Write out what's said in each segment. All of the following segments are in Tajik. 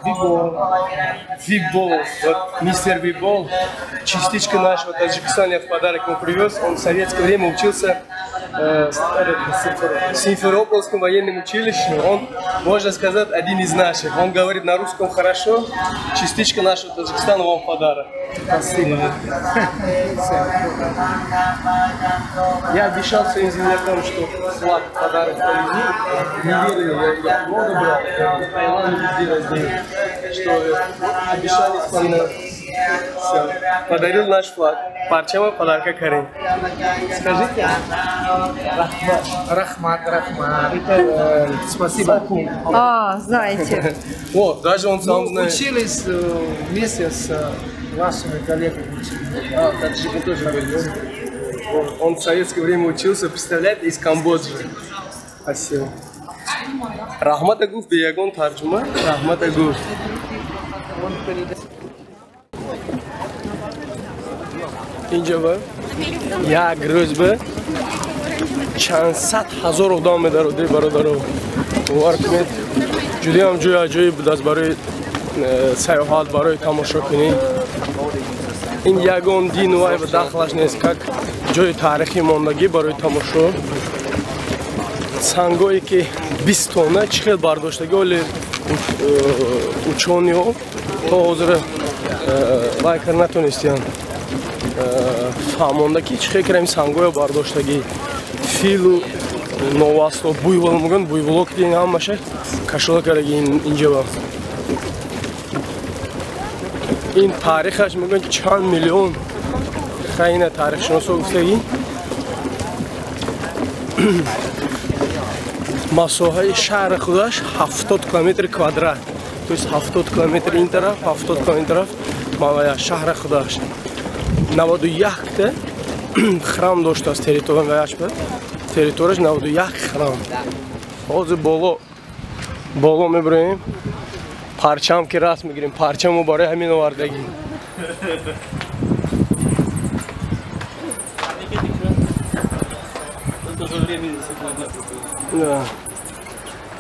Вибол. Вибол. Вот мистер Вибол. Частичка нашего Таджикистана я в подарок ему привез. Он в советское время учился в Симферопольском военном училище. Он, можно сказать, один из наших. Он говорит на русском хорошо. Частичка нашего Таджикистана вам в подарок. Спасибо. Я обещал своим землякам, что флаг в подарок повезу. Не верили, я много брал. Я в Таиланде везде раздаю. Что обещали исполнять. Все. Подарил наш флаг. Парчама подарка Карим. Скажите. Рахмат. Рахмат, рахмат. Это, спасибо. А, знаете. Вот, даже он сам знает. Учились вместе с вашими коллегами. А, таджики тоже были. Он в советское время учился, представляете, из Камбоджи. Спасибо. Рахмат Агуф, беягон тарджума. Рахмат Агуф. Инҷа ба як рӯз ба чанд сад ҳазор одам медароди, бародаро. Бовар кунед, ҷудоям ҷои аҷоиб будааст барои сайёҳат, барои тамошокунӣ. Ин ягон дину вай ба дахлаш нест, как ҷои таърихӣ мондагӣ барои тамошо. Сангое ки 20 тонна чӣ хел бардоштагӣ, оле учёниҳо то ҳозир вай кар натонистиянд. Фаҳмонда ки чӣ хел кардам сангоя бардоштагӣ. Филу новасто буйвол мегӯянд, буйволо ки ин ҳамаша кашола кардаги инҷа. Ин таърихаш мегӯянд чанд миллион. Хайна таърихшиносо гуфтагӣ. Масоҳаи шаҳри худаш 70 километр квадрат. То есть 70 километр ин тараф, 70 километр тараф шаҳри худаш. 91 храм доштааст территорияш, территорияш 91 храм. Ҳозир боло боло мебурем, парчам ки раст мегирем, парчамо барои ҳамин овардагӣ.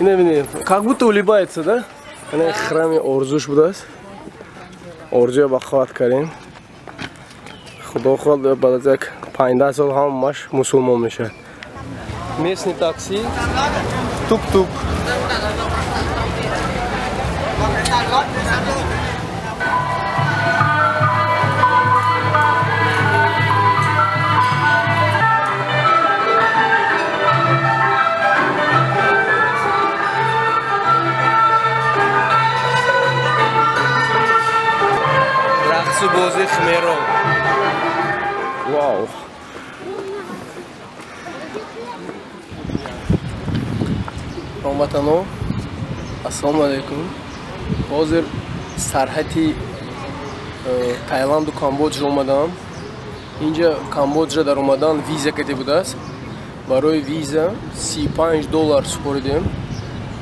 Ина бинед, как будто улыбается, да? Ана храми орзуш будааст. Орзуя ба қувват кардем. Худо хоҳад баъд аз як 5-10 сол ҳамаш мусулмон мешавад. Местный такси, тук-тук. Рақсу бози хмерон. Вау! Ҳамватано, ассалому алайкум. Ҳозир сарҳати Таиланду Камбоджа омадам. Инҷа Камбоджа дар омадан виза кате будааст. Барои виза $35 супоридем.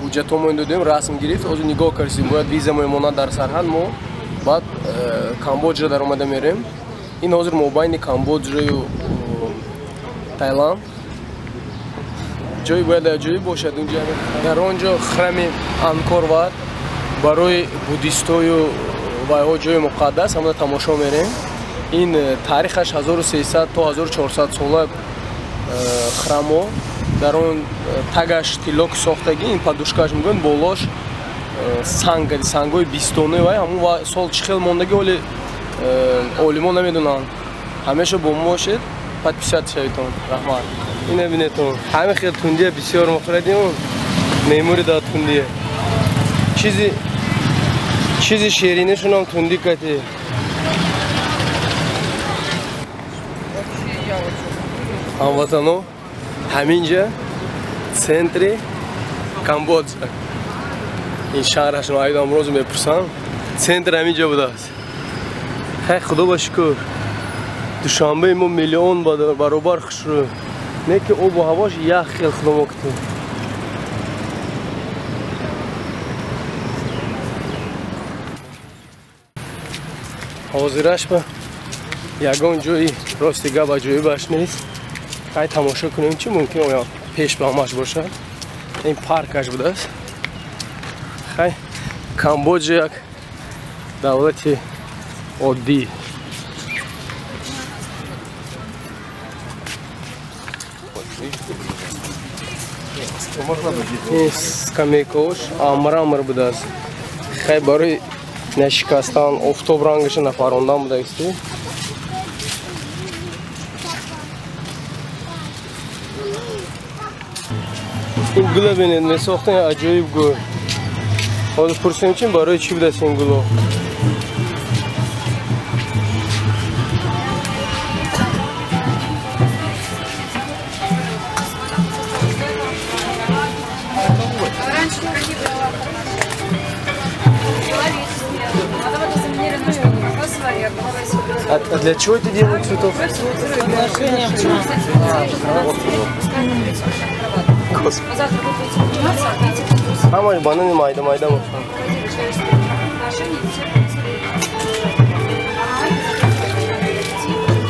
Ҳуҷҷатҳомо додем, расм гирифт. Ҳозир нигоҳ кардем, бояд виза мемонад дар сарҳад, мо баъд Камбоджа дар омада мерем. Ин ҳозир мобайни Камбоджаю Таиланд ҷои бояд аҷоиб бошад. Унҷа дар он ҷо храми Анкор Ват барои буддистою вайҳо ҷои муқаддас, ҳамона тамошо мерем. Ин таърихаш 1300 то 1400 сола храмо. Дар он тагаш тилло ки сохтагӣ, ин подушкаш мегӯянд, болош санг, сангҳои бистона вай ҳамон сол чӣ хел мондагӣ, оле олимо намедонанд. Ҳамеша бо мо бошед, подписат шаведтон. Раҳмат. Ина бинетон, ҳама хел тундия бисёр мохӯрадим, мемури да тундия. Чизи ширинишунам тунди кати. Ҳамватано, ҳаминҷа центри Камбоджа. Ин шаҳрашон айдам рӯз мепурсам, центр ҳаминҷа будааст. Хай, худо ба шукр. Душанбе мо миллион баробар хушрӯ. Не ки обу ҳавош як хел худо мо кутем. Ҳозираш ба ягон ҷои рости гап аҷоибаш нест. Хай тамошо кунем, чӣ мумкин оя пеш ба ҳамаш бошад. Ин паркаш будааст. Хай Камбоджа як давлати оддӣ. Скамейкаош мрамор будааст. Хай барои нашикастан, офтоб рангаша нафарондан будааст. Ин гула бинед, месохтан аҷоиб гул. Ҳозир пурсем чи барои чӣ будааст ин гуло. А для чего это делают цветов? Ҳамаш банани майда майда мошанд.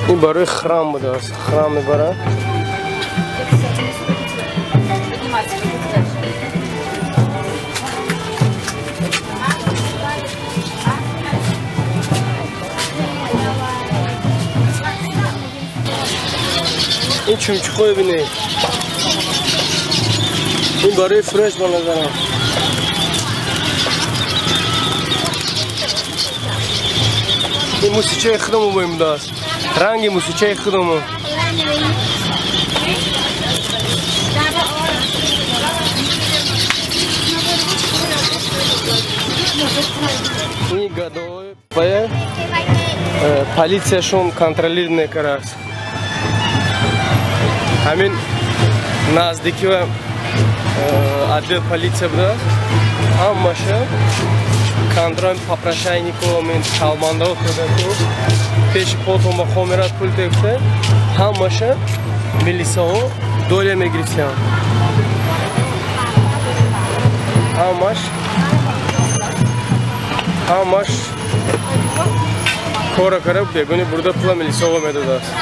Ин барои храм будааст. Храм мебарад. Ин чумчуқҳое бинед. Ин барои фурӯш ба назарам. Ин мусичаи худамон бо ин будааст. Ранги мусичаи худамон. Ин гадои пая полицияшон контролир мекардааст. Ҳамин наздики ва отдел полиция будааст. Ҳамаша контроль попрошайнико мен шалмандао кӯдаку пеши потон ба хом мерад пул тегуфта ҳамаша милисаҳо доля мегирифтианд. Ҳамаш кора кара бегуни бурда пула милисаҳо медодааст.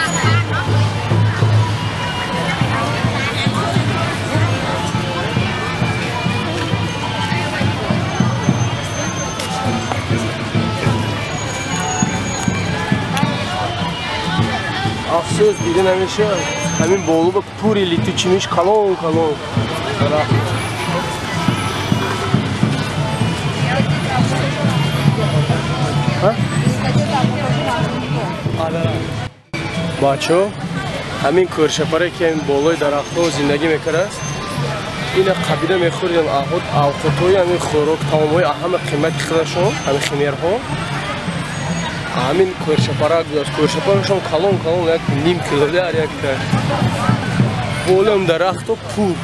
Афсӯс дида намешавад. Ҳамин болуба пури литучимиш калон калон. Бачо, ҳамин кӯршапаре ки ҳамин болои дарахтҳо зиндагӣ мекардааст, ина қабида мехӯрданд авқотҳои ҳамин хӯрок, таомҳои ҳама қимати худашон, ҳамин химерҳо. Ҳамин кӯршапарак будааст. Кӯршапарашон калон калон, як ним килоли ҳар якта. Болои дарахтҳо пур.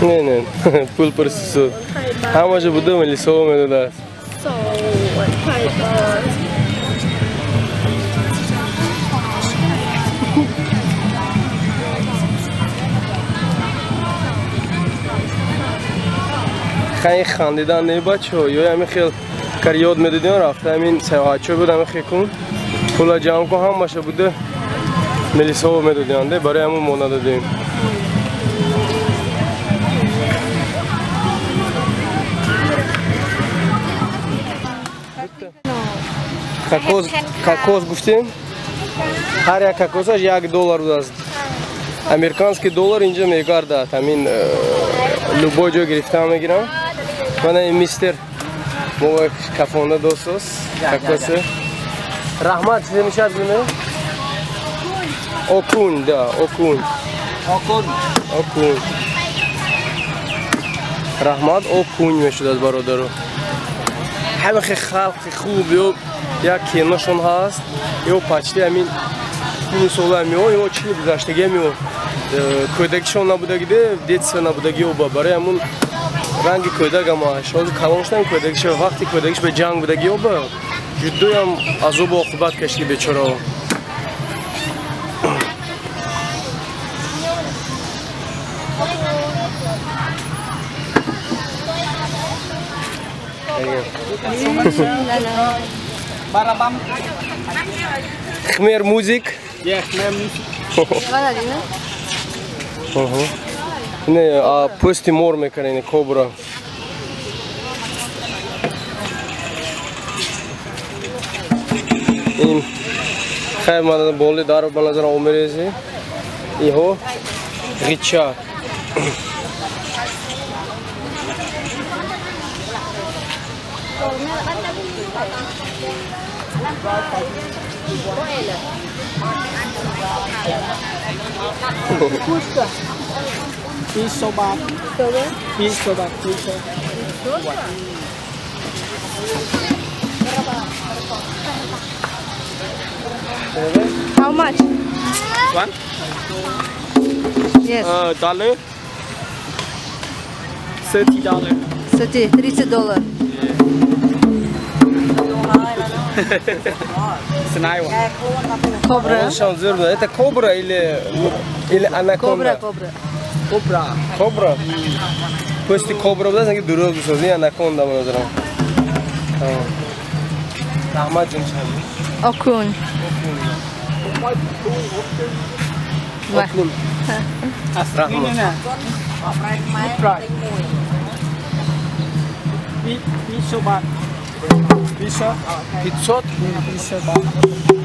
Не, не, пул пурсису. Ҳамаша буда милисаҳо медодааст. Хай хандидан не бачо, ё ҳамин хел кар ёд медодиён рафта ҳамин саёҳатчо буд ҳамин хел кун пула ҷамъ кун ҳамаша буда милисаҳо медодиён де барои ҳамон мо надодем. Кокос гуфтем, ҳар як кокосаш $1 будааст. Американский доллар инҷа мегардад. Ҳамин любой ҷо гирифта мегирам. Мана ин мистер мо кафонда дӯстос кокосы. Раҳмат, чизе мешавад гуна? Окун, да, окун. Окун. Окун. Раҳмат, окун мешудад бародаро. Ҳама халқи хуб ё як киношон ҳаст, ё почти ҳамин сола мео, ё чил гузаштагӣ мео. Кӯдакишон набудагиде, детство набудаги оба. Барои ҳамун ранги кӯдак ама ҳозир калон шудан кӯдакиш вақти кӯдакиш ба ҷанг будаги оба ҷудоям азобу оқибат кашиди бечорао. Khmer music? Yeah, Khmer music. Не, а пусти мор мекарени кобра. Ин хай мана боли дар ба назар омерези. Иҳо ғичак. Pisobat. Pisobat. How much? One? Yes. Dollar. $30. $30. Yeah. It's a nice one. Кобра. Это кобра или анаконда? Кобра, кобра. Кобра. Кобра? Пусти кобра буда, значит дурӯғ бисозӣ, анаконда маназарам. Раҳмат ҷон. Окун. Окун. Раҳмат. 500?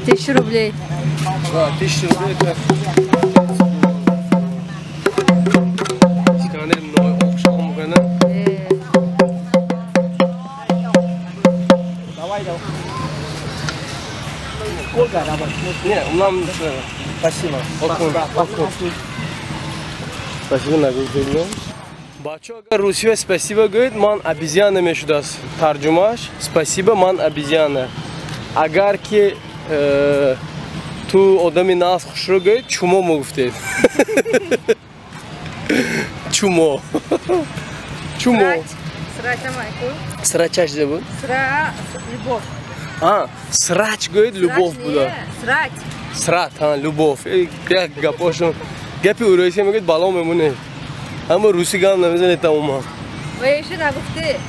1000 рублей. Да, 1000 рублей это... Не, нам спасибо. Спасибо, нагуфтем. Бачо, агар русия спасибо гӯед, ман обезьяна мешудааст. Тарҷумааш спасибо, ман обезьяна. Агар ки ту одами нағз хушрӯ гӯед, чумо мегуфтед. Чумо. Чумо. Срачаш зе буд? Сра, любовь. А, срач гӯед, любовь буда. Срать. Срат, ҳа, любовь. Як гапошон. Гапи урусия мегӯед, бало мемонед. Аммо русӣ гап намезанед тамоман. Ва ещё нагуфте.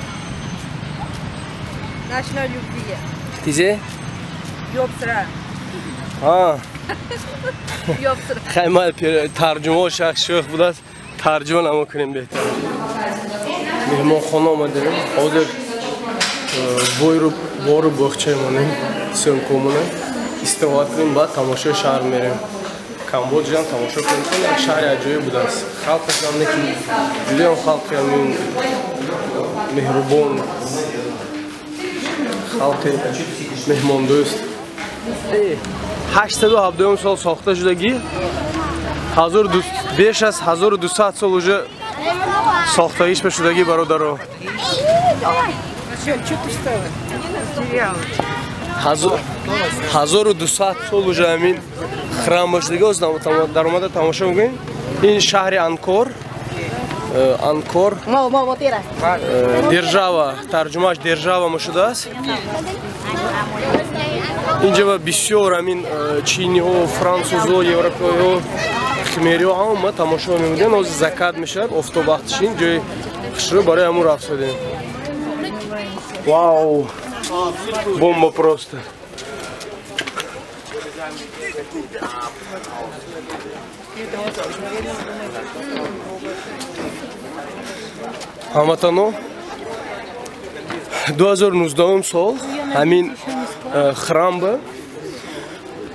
Ночной любви. Тизе? Ёбсра. А. Ёбсра. Хай ма тарҷума шах шӯх будааст. Тарҷума намекунем беҳтар. Меҳмонхона омадем. Ҳозир бору боғча монем, съёмка монем. Истироҳат кунем, баъд тамошои шаҳр мерем. Камбоджам тамошо кунем, як шаҳри аҷоиб будааст. Халқашам не ки ҷудоям халқи ҳамин меҳрубон, халқи меҳмондӯст. 817 сол сохта шудагӣ, беш аз 1200 сол уже сохтагиш ба шудагӣ, бародаро. 1200 сол уже ҳамин храм бошадагӣ. Оз даромада тамошо мекунем. Ин шаҳри Анкор. Анкор держава, тарҷумааш держава мешудааст. Инҷа бисёр ҳамин чиниҳо, франсузҳо, европоиҳо, хмериҳо ҳама тамошо мемудем. Оз закат мешавад, офтоб вақтишин ҷои хушрӯ барои ҳамун рафтодем. Вау, бомба просто. Ҳамватано, 2019 сол ҳамин храм ба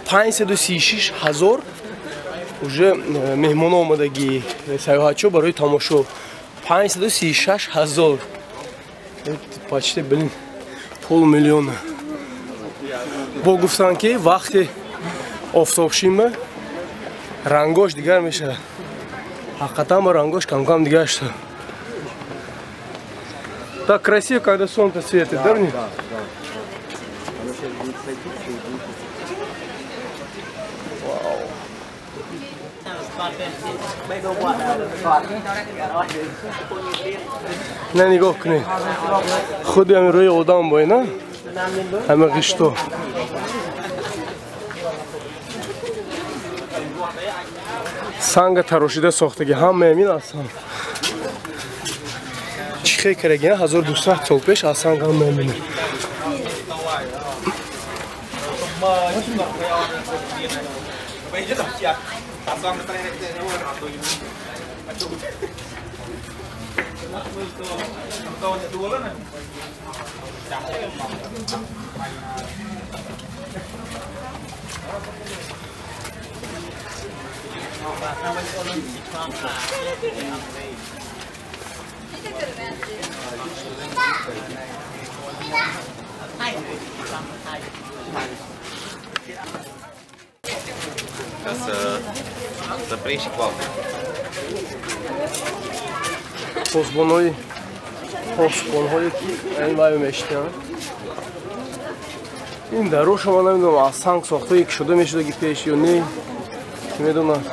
536 ҳазор уже меҳмон омадагӣ, саёҳатчиҳо барои тамошо. 536 ҳазор, почти, блин, полмиллиона. Бо гуфтанд ки вақти офтобшинба рангош дигар мешавад. Ҳақиқатан ба рангош кам-кам дигар шуд. Так красиво, когда солнце светит, да? Да, да. Вау. Не нигоҳ кунед. Худи ҳамин рӯи одам бо ина, ҳама ғишто. Санга тарошида сохтагӣ, ҳама ҳамин ҳастанд. Чӣ чихе карагиан 1200 сол пеш аз санг ҳам мебинем. Ca să prind și cu apă. Посбонои посбонҳое ки ин вайо мешитианд. Ин дароша ман намедонам аз санг сохтае ки шуда мешудаги пеш ё не, ки медонад.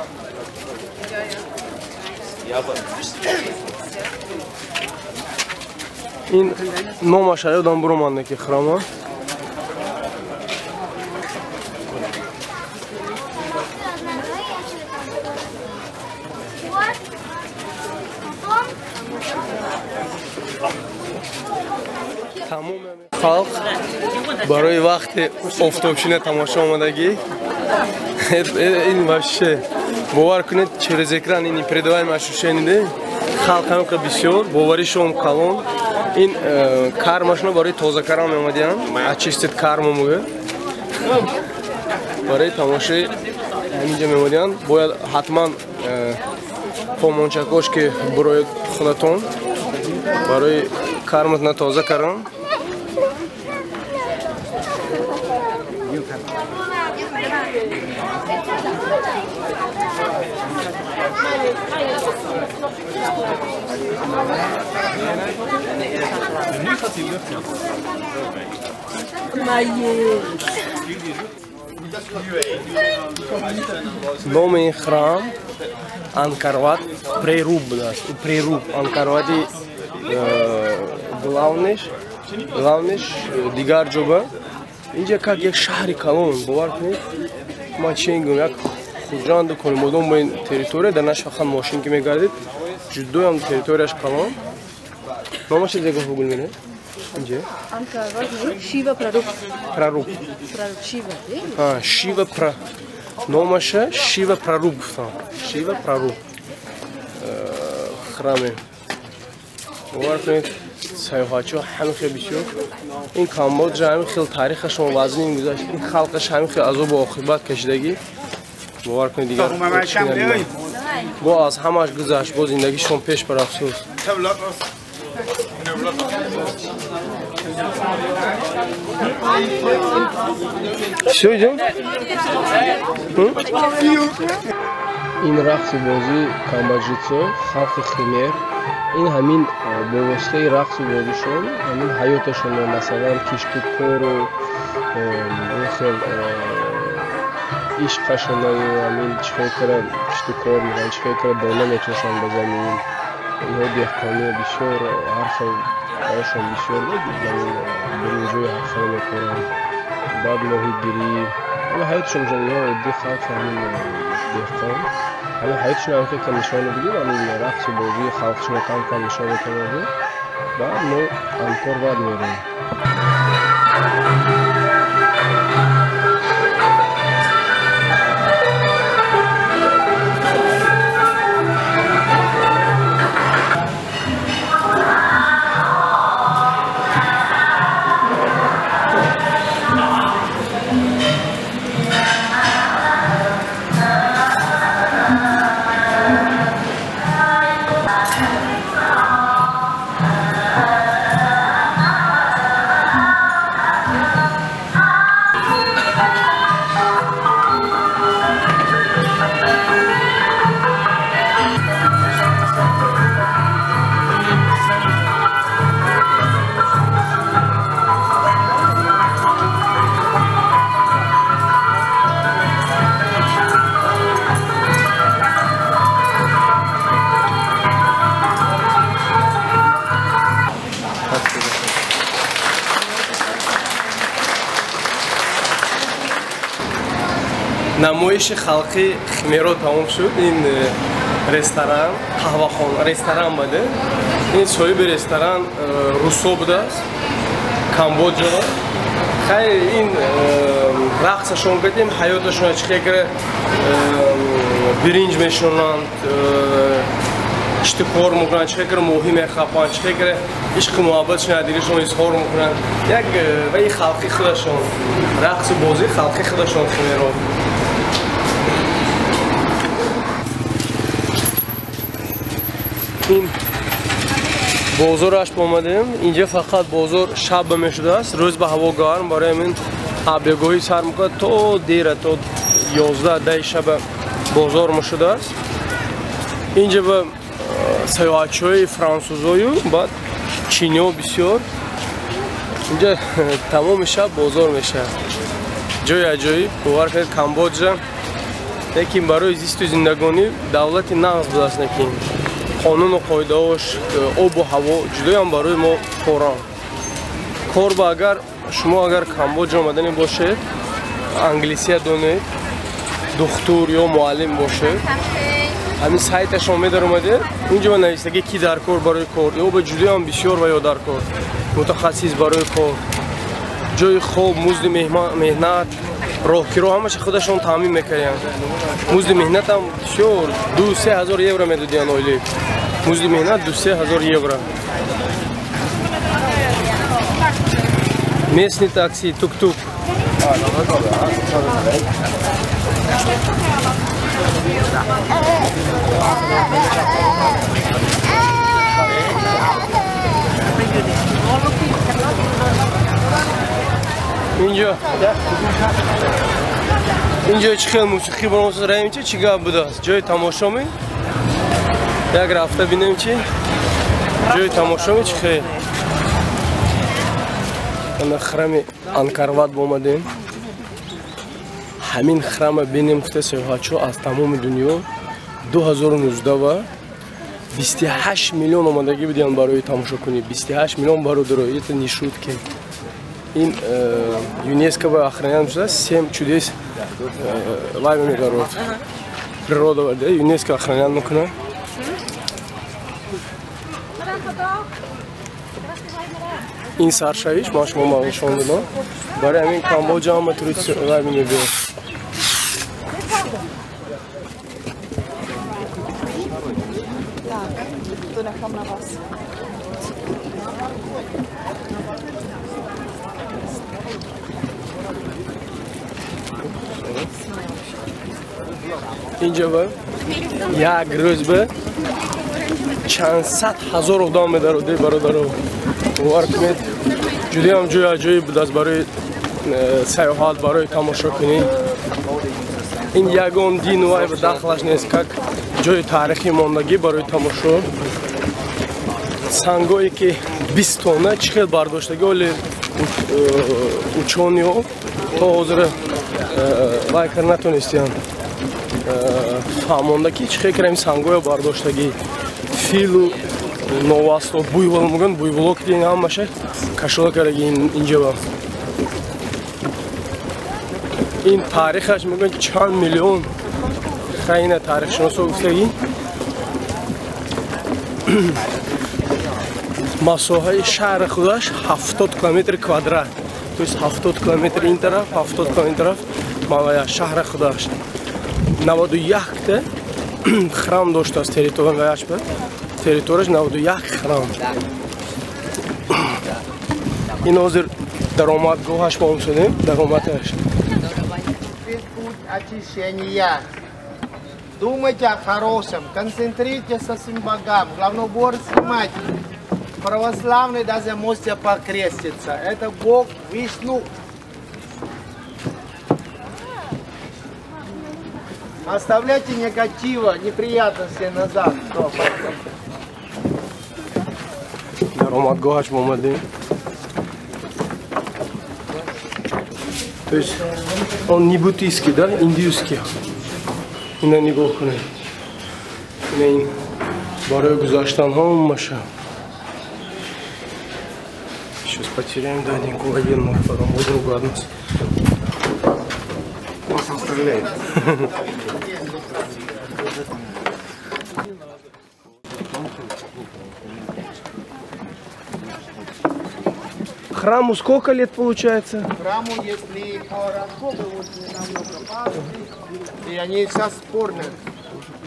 Ин номаш ёдам буроманда ки храма. Тамоми халқ барои вақти офтобшина тамошо омадагӣ. Ин вообще бовар кунед, через экран ин передаваемое ощущение халқ ҳамқа бисёр, боваришон калон. Ин кармашона барои тоза кардан меомадианд, очистить карму мегӯяд. Барои тамошои ҳаминҷа меомадианд. Бояд ҳатман помончакош ки буроед худатон барои карматона тоза кардан. Номи ин храм Анкарват Преруб будааст. Преруб Анкарвати главнеш дигар ҷоба. Инҷа как як шаҳри калон, бовар кунед, ман чӣ гӯям, як Хуҷанду Конибодом бо ин территория дар наш фақат мошин ки мегардид, ҷудоям территорияш калон. Номаш чизе гуфт гул мене? Инҷа? Анкарват Шива Праруб. Праруб. Праруб Шива. А, Шива Пра. Номаша Шива Праруб гуфтам. Шива Праруб. Храме. Бовар кунед, сайёҳатчиҳо ҳамин хел бисёр. Ин Камбоджа ҳамин хел тарихашон вазнин гузашт, ин халқаш ҳамин хел азобу оқибат кашидагӣ. Бовар кунед, дигар бо аз ҳамаш гузашт, бо зиндагишон пеш бар афсӯс. Всё, идём? Ин рақсу бозӣ камбоджицо, халқи химер, ин ҳамин бо воситаи рақсу бозишон ҳамин ҳаёташонро, масалан кишту кору ин хел ишқашонаю ҳамин чӣ хел кара кишту кор мекунанд, чӣ хел кара дона мечошанд ба замин. Инҳо деҳқони бисёр ҳар хел барошон бисёр замин биринҷои ҳар хел мекоранд, баъд моҳигирӣ. Ҳама ҳаёташон инҳо оддӣ халқ ҳамин деҳқон, ҳамин ҳаёташон ҳам хел нишон медидем, ҳамин рақсу бозии халқшонро кам кам нишон метавонем. Баъд мо Анкор Ват мерем. Намоиши халқи химеро тамом шуд. Ин ресторан, қаҳвахона, ресторан баде. Ин соҳиби ресторан русо будааст, Камбоджа. Хайр, ин рақсашон кардем, ҳаёташон чӣ хел биринҷ мешунанд, чӣ кор мекунанд, чӣ хел моҳӣ мехапанд, чӣ хел ишқу муҳаббатшон аз дилашон изҳор мекунанд. Як ваи халқи худашон, рақсу бозии халқи худашон химеро. Ин бозораш омадем. Инҷа фақат бозор шаб мешудааст, рӯз ба ҳаво гарм, барои ҳамин абегоҳӣ сар мекунад то дера, то 11-10 шаба бозор мешудааст. Инҷа ба саёҳатчиҳои франсузою баъд чиниҳо бисёр. Инҷа тамоми шаб бозор мешавад. Ҷои аҷоиб, бовар кунед, Камбоджа лекин барои зисту зиндагонӣ давлати нағз будааст, лекин қонуну қоидаҳош, обу ҳаво ҷудоям барои мо коран. Корба агар шумо агар Камбоджа омадани бошед, англисия донед, духтур ё муаллим бошед, ҳамин сайташон медаромадед, унҷо ба навистагӣ ки дар кор барои кор, ё ба ҷудоям бисёр ва ё дар кор, мутахассис барои кор, ҷои хоб, музди меҳнат, роҳкиро ҳамаша худашон таъмин мекарданд. Музди меҳнатам бисёр 2-3 ҳазор евро медодиянд ойлик. Музди меҳнат 2-3 ҳазор евро. Местный такси, тук-тук. Инҷо чӣ хел мусиқӣ баромад, раем чи чӣ гап будааст? Ҷои тамошо ме? Як рафта бинем чи? Ҷои тамошо ме чӣ хел? Ана храми Анкарват омадем. Ҳамин храма бинем гуфта саёҳатчиҳо аз тамоми дунё 2019 ва 28 миллион омадагӣ буданд барои тамошокунӣ. 28 миллион бародаро, это не шутки. Ин ЮНЕСКО ба охранять шудааст, 7 чудес вай мебарод. Природа ЮНЕСКО охранять мекунад. Ин саршавиш ман шумо нишон додам. Барои ҳамин Камбоджа ҳама турист вай мебиёд. To nechám na vás. Инҷа ба як рӯз ба чанд сад ҳазор одам медароде, бародаро. Бовар кунед, ҷудоям ҷои аҷоиб будааст барои саёҳат, барои тамошокунӣ. Ин ягон дину вай ба дахлаш нест, как ҷои таърихӣ мондагӣ барои тамошо. Сангое ки 20 тонна чӣ хел бардоштагӣ, оле учёниҳо то ҳозир вай кар натонистиянд фаҳмонда ки чӣ хел кара ин сангоя бардоштагӣ. Филу новасто буйвол мегӯянд, буйволо ки ин ҳамаша кашола кардаги инҷаба. Ин таърихаш мегӯянд чанд миллион, хайна таърихшиносо гуфтагӣ. Масоҳаи шаҳри худаш 70 километр квадрат, то есть 70 километр ин тараф, 70 километр тараф малая шаҳри худаш. 91 та храм доштааст территорияш, территорияш 91 храм. Ин ҳозир даромадгоҳаш мо омадем, даромадаш. Путь очищения. Думайте о хорошем, концентрируйтесь со своим богам. Главное, убор снимать. Православный даже можете покреститься. Это Бог Вишну. Оставляйте негатива, неприятности назад. Даромадгоҳаш омадем. То есть он не буддийский, да, индийский. Ина нигоҳ кунед. Ина ин барои гузаштан ҳамаша. Сейчас потеряем, да, один военного, потом друга одну. Вас он стреляет. Храму сколько лет получается? Храму, если по раскопу, вот недавно копали, и они сейчас спорны.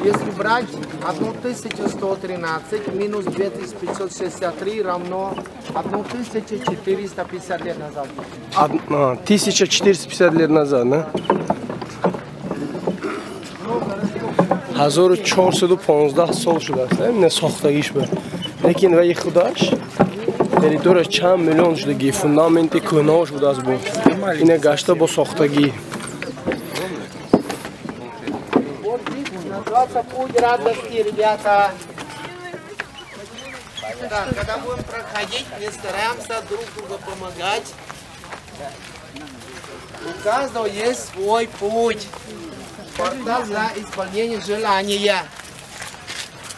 Если брать 1113 минус 2563 равно 1450 лет назад. 1450 лет назад, да? 1415 сол шудааст, не сохтагиш ба. Лекин вай худаш территорияш чанд миллион шудагӣ, фундаменти кӯҳнаҳош будааст бо. Ина гашта бо сохтагӣ. Называется путь радости, ребята. Так, когда будем проходить, мы стараемся друг другу помогать. У каждого есть свой путь. Портал за исполнение желания.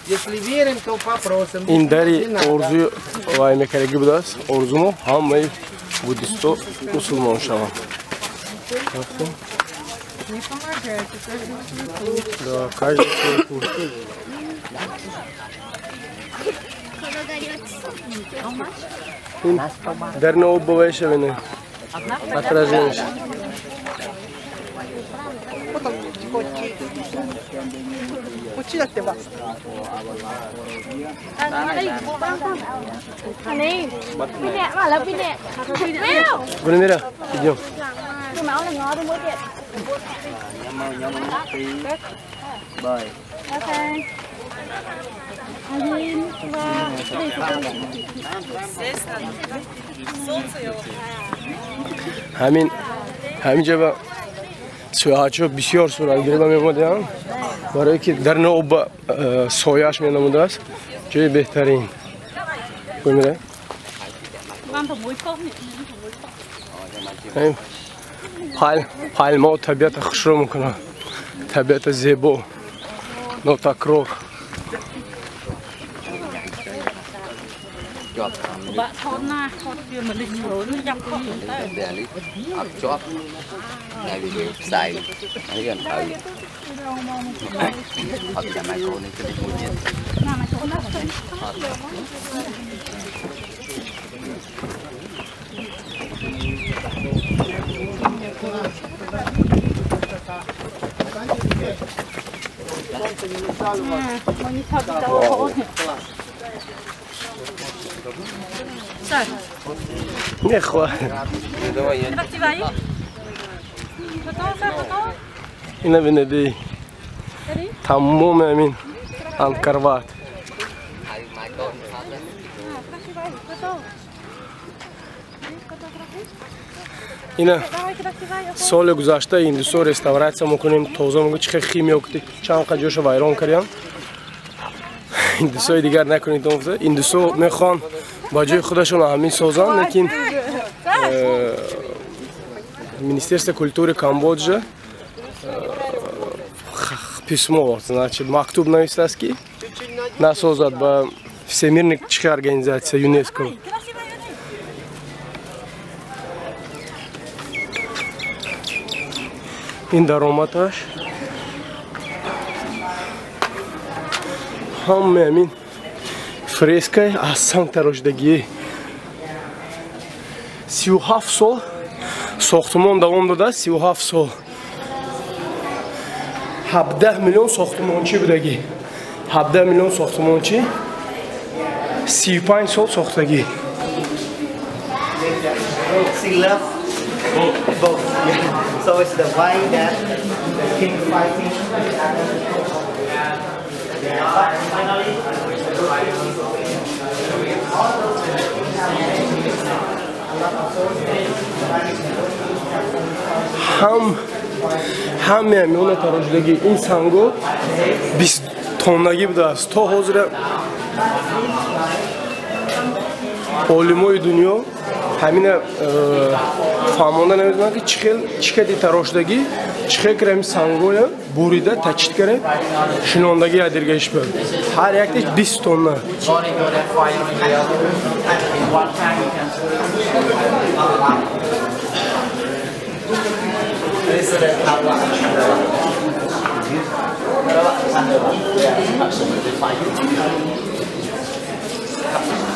Если верим, то попросим. Ин дари орзуи вай мекардаги будааст. Орзумо ҳамаи буддисто мусулмон шаванд. Не помогайте, каждый свой путь. Да, каждый свой путь. Дар наобувайшавине. Отражение. Гульмира, идем. Ҳамин ҳаминҷа ба сӯяҳатчиҳо бисёр суратгирӣ мемодиҳанд, барое ки дар об сояаш менамудааст. Ҷои беҳтарин. Гульмира, пальмао табиата хушрӯ мекунад, табиата зебо, нотакрор. Ина бинеди тамоми ҳамин Анкорват. Ина соли гузашта индусо реставратсия мекунем, тоза мекунем, чӣ хел химия чанд қа ҷоша вайрон кардем. Индусои дигар накунед, индусо мехоҳанд ба ҷои худашон ҳамин созанд, лекин Министерство культуры Камбоджа письмо, значит, мактуб нависааст, ки насозад ба Всемирный чихе организация ЮНЕСКО. Ин даромадаш ҳамаи ҳамин фрескаи аз санг тарошидагӣ. 37 сол сохтумон давом додааст, 37 сол. 17 миллион сохтумончӣ будагӣ, 17 миллион сохтумончӣ 35 сол сохтагӣ. So it's the way that the king fighting. Ҳамаи ҳамиёна тарошидагӣ. Ин санго 20 тоннагӣ будааст. То ҳозира олимои дунё ҳамина фаҳмонда наметавонанд, ки чӣ хел чӣ кади тарошидагӣ, чӣ хел кара ҳамин сангоя бурида тачид кара шинондагӣ ядиргаиш буд. Ҳар якташ 20 тонна.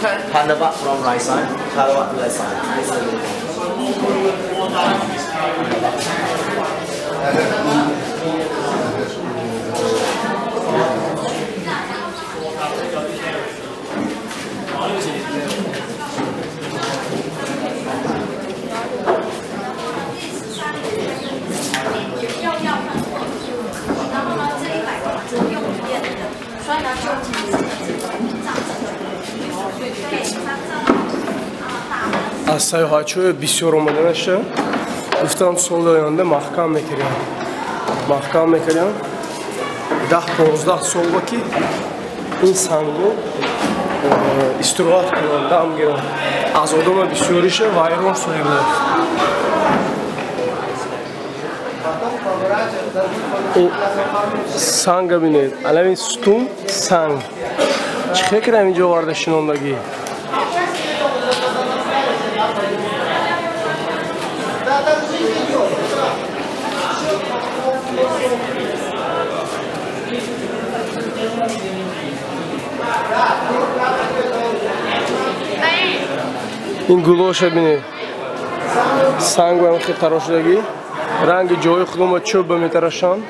Pandava from right side, Kaurava left side. Аз саёҳатчиҳои бисёр омаданаша гуфтам, соли оянда маҳкам мекардам, маҳкам мекардам. 10-15 сол ба ки ин сангу истироҳат кунам, дам гирам. Аз одама бисёриша вайрон шуда. Санга бинед, алами сутун санг. Чӣ хел кардам инҷо оварда шинондагӣ? Ин гулоша бинед, санг ба хел тарошидагӣ, ранги ҷои худома чӯба метарашанд.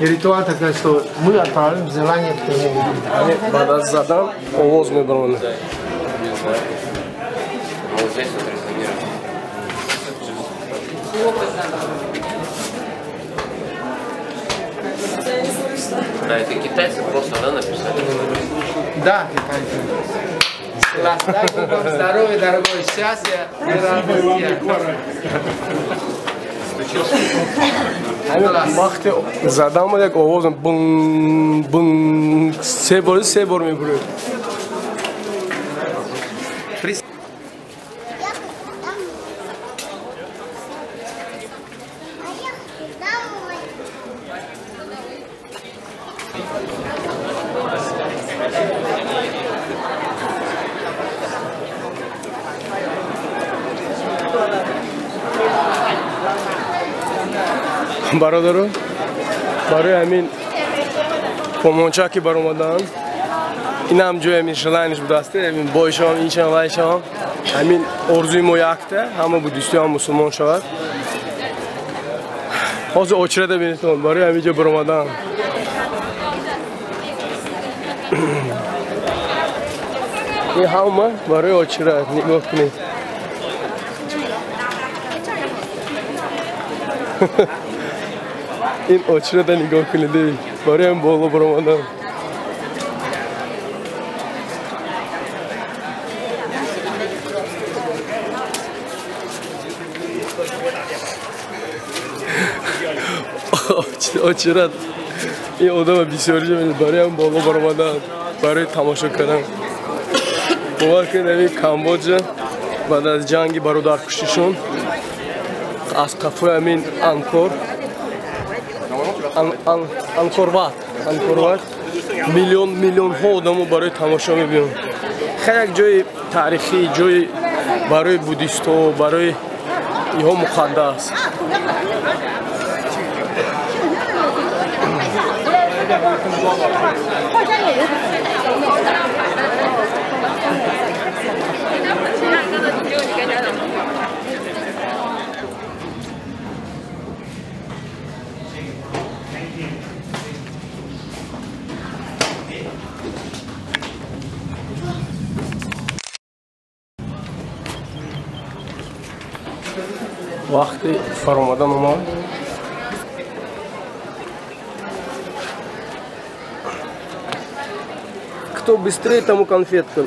И ритуал такой, что мы отправляем желание к нему. Баъд аз задан овоз мебаронад. Да, это китайцы просто, да, написали? Да, китайцы. Класс, дай Бог вам здоровья, дорогой, счастья и радости. Вақте задам, як овоз бун бун се бор, се бор мебуред. Бародаро, барои ҳамин помонча ки баромадан, инам ҷои ҳамин желаниш будааст, ҳамин бой шавам, ин шавам, вай шавам. Ҳамин орзуи мо якта, ҳама буддистӣ ҳам мусулмон шавад. Ҳозир очирада бинетон, барои ҳамин ҷо баромадан. Ин ҳама барои очират, нигоҳ кунед. Ин очирата нигоҳ кунед, барои ҳам боло баромадан. Очират ин одама бисёриша барои ҳам боло баромадан, барои тамошо кардан. Бовар кунед, ҳамин Камбоҷа баъд аз ҷанги бародаркуштишон аз қафои ҳамин Анкор, Анкорват, Анкорват миллион миллионҳо одамо барои тамошо мебиёнд. Хеле як ҷои таърихӣ, ҷои барои буддистҳо, барои инҳо муқаддас. Вақти фаромадан омад. Кто быстрее, тому конфетка.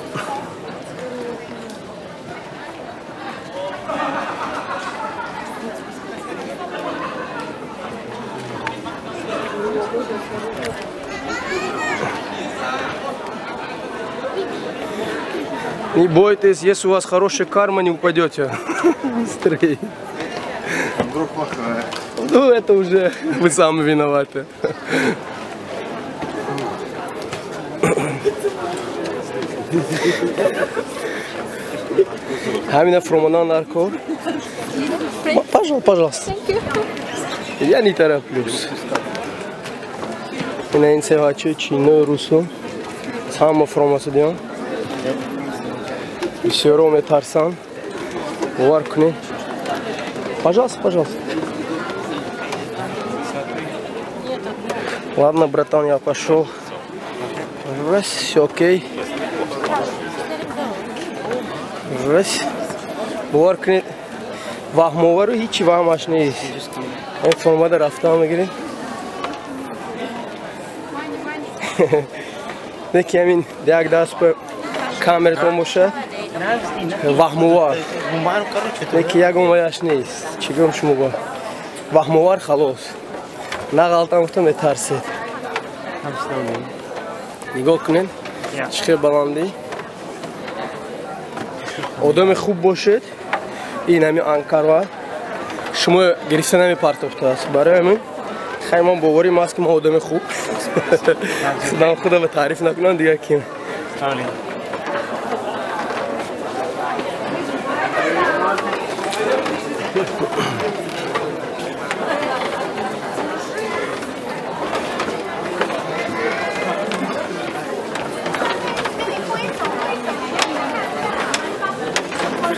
Не бойтесь, если у вас хорошая карма, не упадете. Быстрее. Вдруг плохая. Ну, это уже вы сами виноваты. Ҳамина фуромадан дар кор. Пожалуйста. Я не тороплюсь. Ина ин севачи чино русо ҳама фуромасудиён бисёро метарсанд. Бовар кунед. Пожалуйста, пожалуйста. Ладно, братан, я пошел. Раз, все окей. Раз. Бовар кунед, ваҳмовару ҳичи ваҳмаш нест. Ин фуромада рафтан мегирем. Неки ҳамин як даст ба камератон бошад, ваҳмовар. Неки ягон ваяш нест. Чӣ гӯям шумо ба? Ваҳмовар халос. На ғалтам гуфтам метарсед. Нигоҳ кунед, чӣ хел баландӣ. Одами хуб бошед, ин ҳамин Анкарва шумо гирифта намепартофтааст. Барои ҳамин хай ман боварим аст, ки ман одами хуб. Худам худа ба таъриф накунам, дигар ким.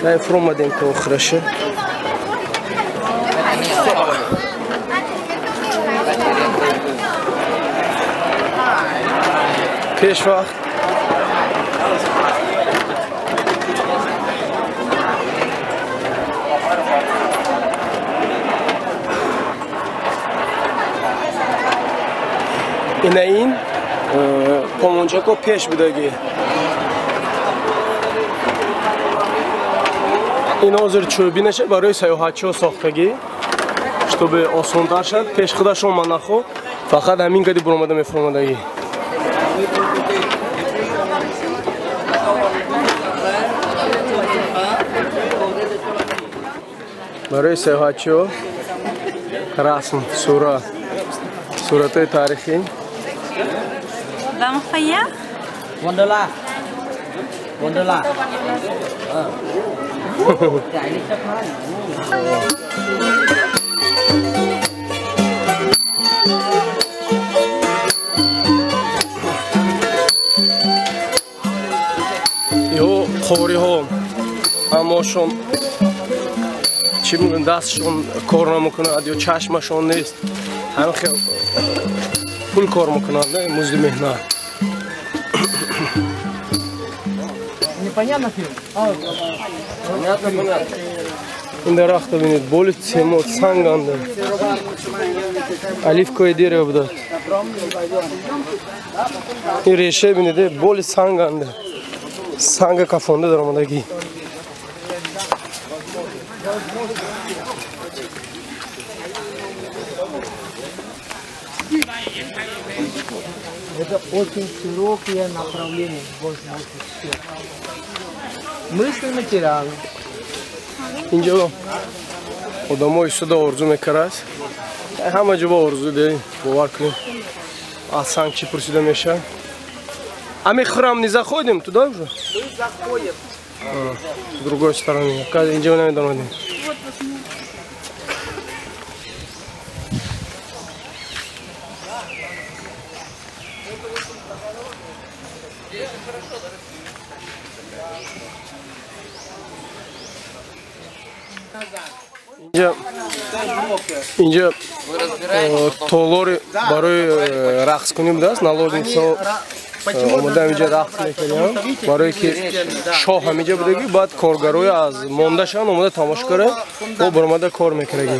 Хай фуромадем то охираша. Пешвақт ина ин помончако пеш будагӣ. Ин ҳозир чӯбинаша барои сайёҳатчиҳо сохтагӣ, чтобы осонтар шад. Пеш худашон манахо, фақат ҳамин кади буромада мефуромадагӣ. Барои сайёҳатчиҳо расм, сура, суратҳои таърихӣ. $1. $1. Ё қориҳо ҳамошон чӣ мегӯянд, дастшон кор намекунад ё чашмашон нест, ҳамин хел пул кор мекунанд, музди меҳнат. Непонятно фильм? Понятно, понятно. Ин дарахта бинед, боли цемот санганда. Оливковое дерево будад. Ин реша бинед, боли санганда. Санга кафонда даромадагӣ. Это очень широкое направление. Мысли материалы. Инҷо одамои суда орзу мекард. Ҳама ҷо орзу дорем, бовар кунем. Аз санг чӣ пурсида мешавад? А мы храм не заходим туда уже? Мы заходим. С другой стороны. Инҷо намедонем. Инҷо толори барои рақскунӣ будааст. Наложницаҳо омода инҷо рақс мекарданд, барое ки шоҳ ҳаминҷо будагӣ, баъд коргарои аз мондашон омода тамошо кара, бо баромада кор мекардагӣ.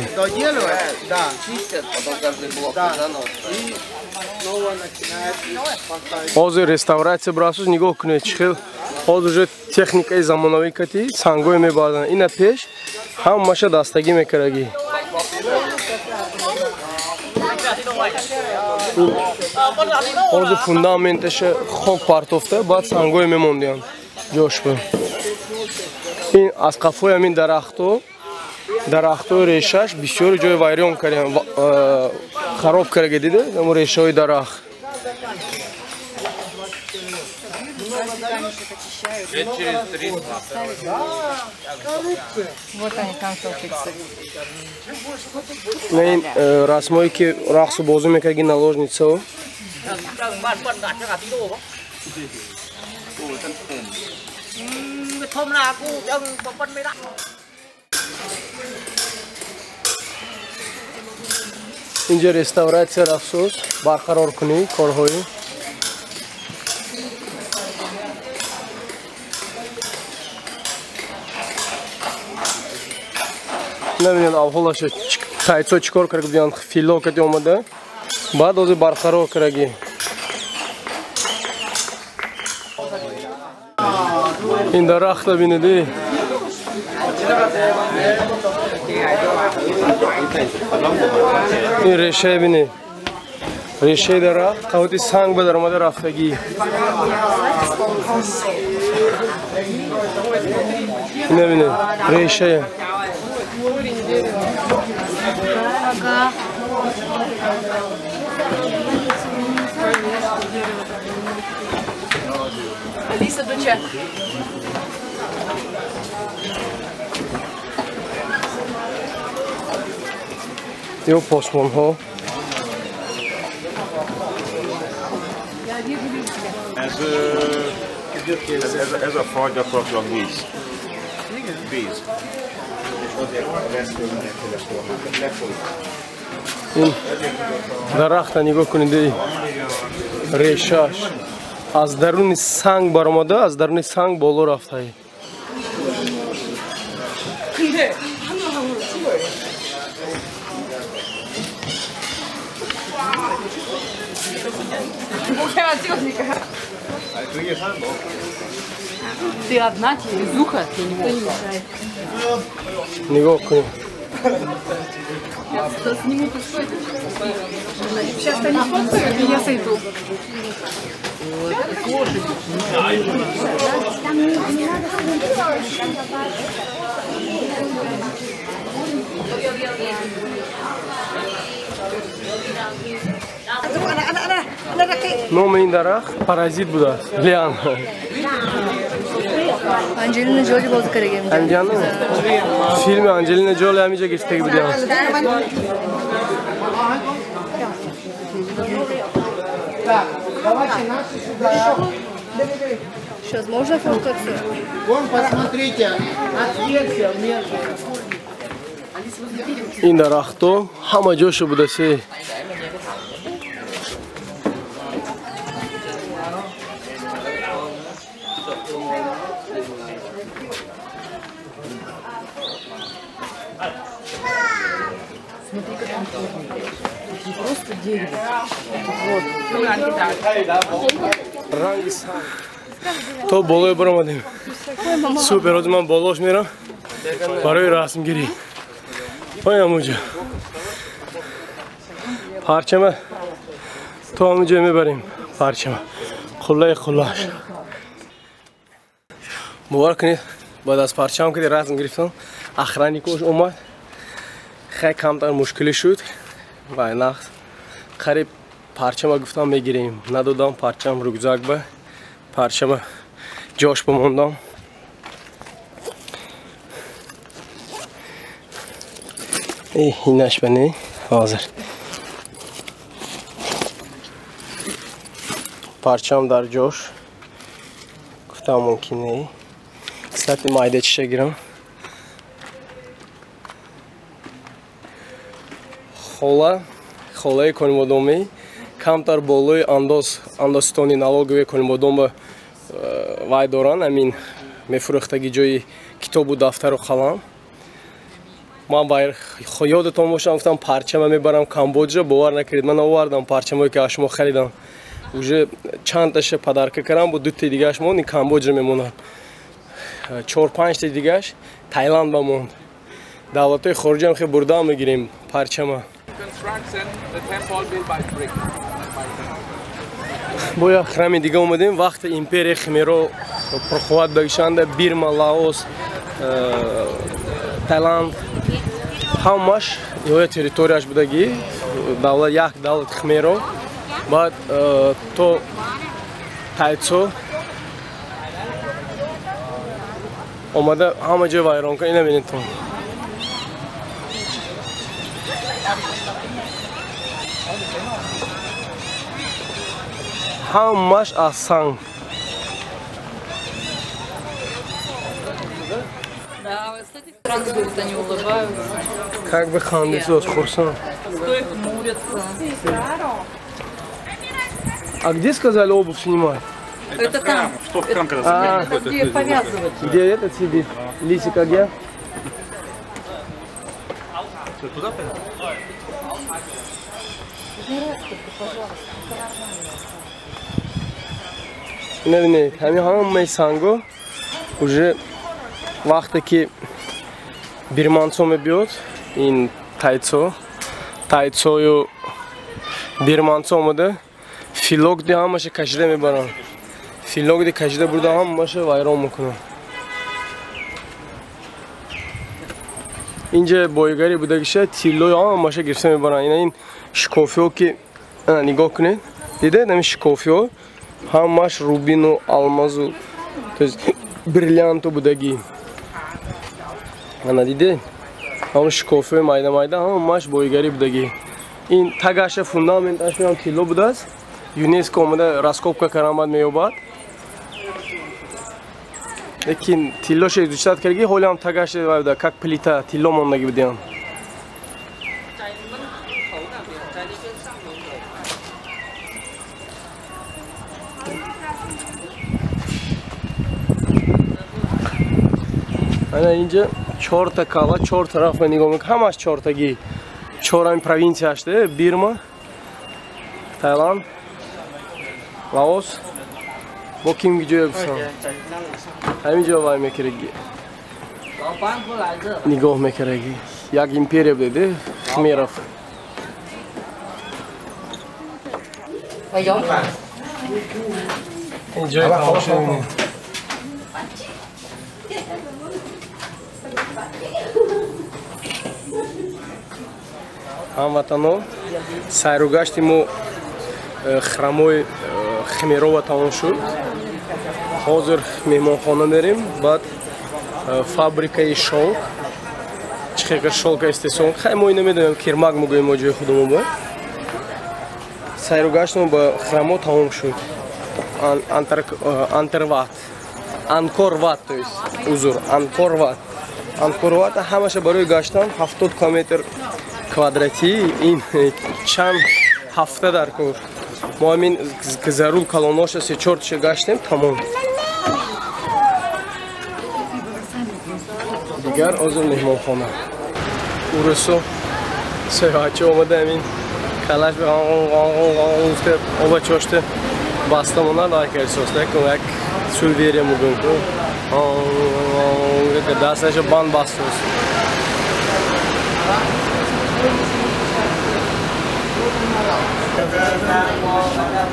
Ҳозир реставратсия бурасуз, нигоҳ кунед чӣ хел ҳозир уже техникаи замонавӣ кати сангое мебарданд. Ина пеш ҳамаша дастагӣ мекардагӣ. Ҳозир фундаменташа хок партофта, баъд сангое мемондиям ҷош ба. Ин аз қафои ҳамин дарахто, дарахтои решаш бисёри ҷои вайрон кардем, хароб кардаги, дида ҳамо решаҳои дарахт. Лет через 30. Коррупция. Вот они консультируются. Не, расмое ки рақсу бозӣ мекарди наложница. Инҷа реставратсия рафсӯз, барқароркунӣ корҳои. Намедонам авҳолаша тайцо чӣ кор карда буданд, фило кади омада, баъд ҳозир барқарор кардаги. Ин дарахта бинед. Ин решае бинед. Решаи дарахт қавати санг ба даромада рафтагӣ. Ина бинед, решае. Алиса, доча. Ё посмонҳо. Ez a faj gyakorlatilag víz. Víz. Ин дарахта нигоҳ кунед, решаш аз даруни санг баромада, аз даруни санг боло рафтаи. Ты одна, тебе везуха, тебе никто не мешает. Нигоҳ кунед. Сейчас они сфоткают, и я сойду. Номи ин дарахт паразит будааст. Лиан. Анҷелина Ҷоли бозӣ кардаги. Анҷелина? Филми Анҷелина Ҷоли ҳаминҷа гирифтаги будиам. Сейчас можно фоткаться? Вон, посмотрите, отверстие между. Ин дарахто ҳама ҷошо будасе. Смотри, как он черный. Это не просто дерево. Вот. Ранги санг. То болои баромадем. Супер, ҳозир ман болош мерам барои расмгирӣ. Поинам уҷа. Парчама то ҳамунҷо мебарем. Парчама. Қуллаи қуллаш. Бовар кунед, баъд аз парчам ки расм гирифтам, охранникош омад. Хеле камтар мушкилӣ шуд ва нақд қариб парчама гуфтам мегирем. Надодам парчам рюкзак ба парчама ҷош бимондам. Инаш ба не ҳозир. Парчам дар ҷош гуфтам мумкин не. Кстати, майда чиша гирам. Хола, холаи Конибодомӣ камтар болои андоз, андозситони налогови Конибодом вай доранд, амин мефурӯхтаги ҷои китобу дафтару қалам. Ман ёдатон бошам, гуфтам парчама мебарам Камбоджа, бовар накардед, ман овардам парчамое ки аз шумо харидам. Уже чандташа подарка кардам, бо дутаи дигааш монд, ин Камбоджа мемонад. 4-5 таи дигааш Таиланд ба монд. Давлатҳои хориҷиам хеле бурдаам мегирем парчама. Бо як храми дига омадем, вақти империяи Хмеро пурқувват багишанда, Бирма, Лаос, Таиланд ҳамаш ё территорияш будагӣ, давлат як давлат Хмеро, баъд то Тайцо Омада ҳама ҷой вайрон кун. Ина бинед тон. Ҳамаш аз санг. Как бы хандисос, хурсан. Стой хмурятся. А где сказали обувь снимать? Это там. Что в храм, когда это где повязывать. Где этот сидит? Лисик, а где? Туда пойдем? Не, ҳамаи санго уже вақте ки бирманцо мебиёд, ин тайцо, тайцою бирманцо омада, филокди ҳамаша кашида мебаранд. Филокди кашида бурда ҳамаша вайрон мекунанд. Инҷа боигари будагиша тиллои ҳамаша гирифта мебаранд. Ина ин шикофиҳо ки нигоҳ кунед, дидед ҳамин шикофиҳо ҳамаш рубину алмазу, то есть бриллианту будагӣ. Ана дидед? Ҳамон шикофиҳои майда майда ҳамаш боигарӣ будагӣ. Ин тагаша фундаменташ меам тилло будааст. ЮНЕСКО омада раскопка кардан баъд меёбад. Лекин тиллоша изучать кардаги, ҳоло ҳам тагаша буда, как плита тилло мондагӣ будиам. Ана инҷа чорта кала, чор тараф нигоҳ мекунам, ҳамаш чортагӣ. Чорами провинсияш де, Бирма, Таиланд, Лаос. Бо ким ҷоя гуфтам? Ҳамин ҷо вай мекардаги. Нигоҳ мекардаги. Як империя буде, Хмеров. Ин ҷои тамошо мебинед. Ҳамватано, сайру гашти мо храмои Хмерова тамом шуд. Ҳозир меҳмонхона мерем, баъд фабрикаи шолк. Чӣ хел шолка истеҳсол? Хай мо ина медонем, кирмак мегӯем мо ҷои худамон ба. Сайру гашти мо ба храмо тамом шуд. Антерват, Анкорват, то есть узур, Анкорват. Анкорват ҳамаша барои гаштан 70 километр квадратӣ, ин чанд ҳафта дар кор. Мо ҳамин зарур калоноша се-чорташа гаштем, тамом. Дигар ҳозир меҳмонхона. Урусо саёҳатчӣ омада ҳамин калаш гуфта оба чошта баста монад, айкарсос, як суверия мегӯем ку. Дасташа банд бастос.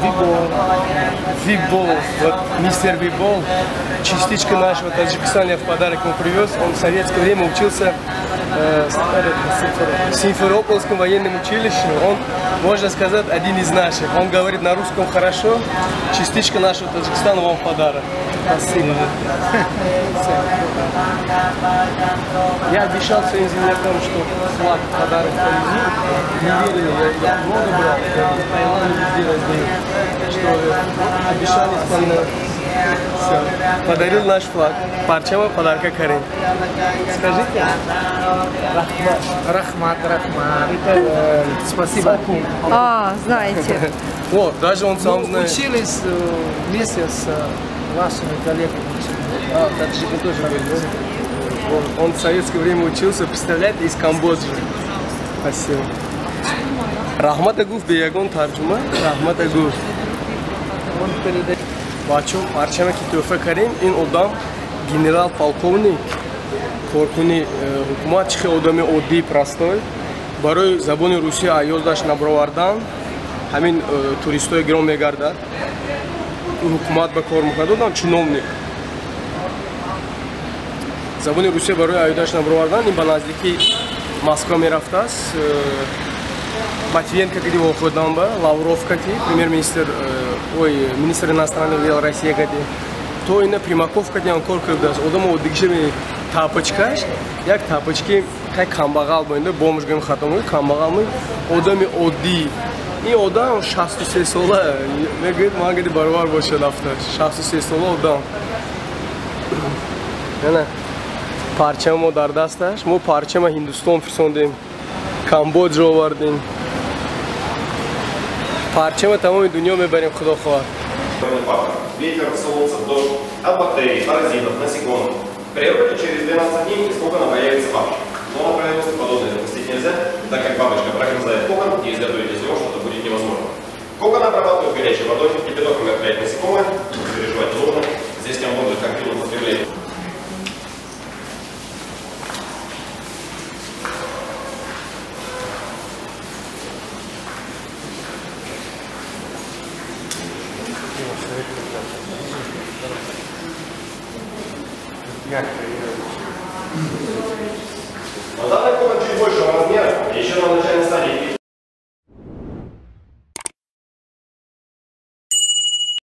Вибол, Вибол, вот мистер Вибол, частичка нашего Таджикистана я в подарок ему привез. Он в советское время учился в Симферопольском военном училище. Он, можно сказать, один из наших. Он говорит на русском хорошо. Частичка нашего Таджикистана вам в подарок. Спасибо. Я обещал своим землякам, что флаг в подарок повезу. Не верили, я много брал, я в Таиланде везде раздаю, что обещали исполнять. Все. Подарил наш флаг. Парчама подарка Карин. Скажите. Рахмат. Рахмат, рахмат. Это, спасибо. А, знаете. Вот, даже он сам знает. Учились вместе с вашими коллегами. А, таджики тоже были, да? Он в советское время учился, представляете, из Камбоджи. Спасибо. Рахмата гуфт, бе ягон тарҷума. Рахмата гуфт. Бачо, парчаме ки тӯҳфа кардем, ин одам генерал полковник, коркуни ҳукумат, чӣ хел одами оддӣ, простой. Барои забони русия аёздаш набаровардан, ҳамин туристои гирон мегардад. Ҳукумат ба кор мекунад, одам чиновник. Забони русия барои аёдаш набаровардан, ин ба наздики Москва мерафтааст. Матвиенко кади вохӯрдан ба, Лавров кати, премьер-министр, ой, министр иностранных дел России кати. То ина Примаков кадиам кор кардааст. Одамо оддигиша мебинед. Тапочкаш, як тапочки хай камбағал бо инда бомж гӯем хато мегӯем, камбағал ме одами оддӣ. Ин одам 63 сола мегӯяд, ман гади баробар бошад афташ. 63 сола одам. Ана парчама мо дар дасташ. Мо парчама Ҳиндустон фирсондем, Камбоджа овардем. Парчама тамоми дунё мебарем, худо хоҳад. Ветер, солнце, дождь, от бактерий, паразитов, насекомых. В природе через 12 дней из кокона появится бабочка. Но на производство подобное допустить нельзя, так как бабочка прогрызает кокон, и изготовить из него что-то будет невозможно. Кокон обрабатывают горячей водой, кипяток умертвляет насекомое, переживать не нужно, здесь тем более как к употреблению.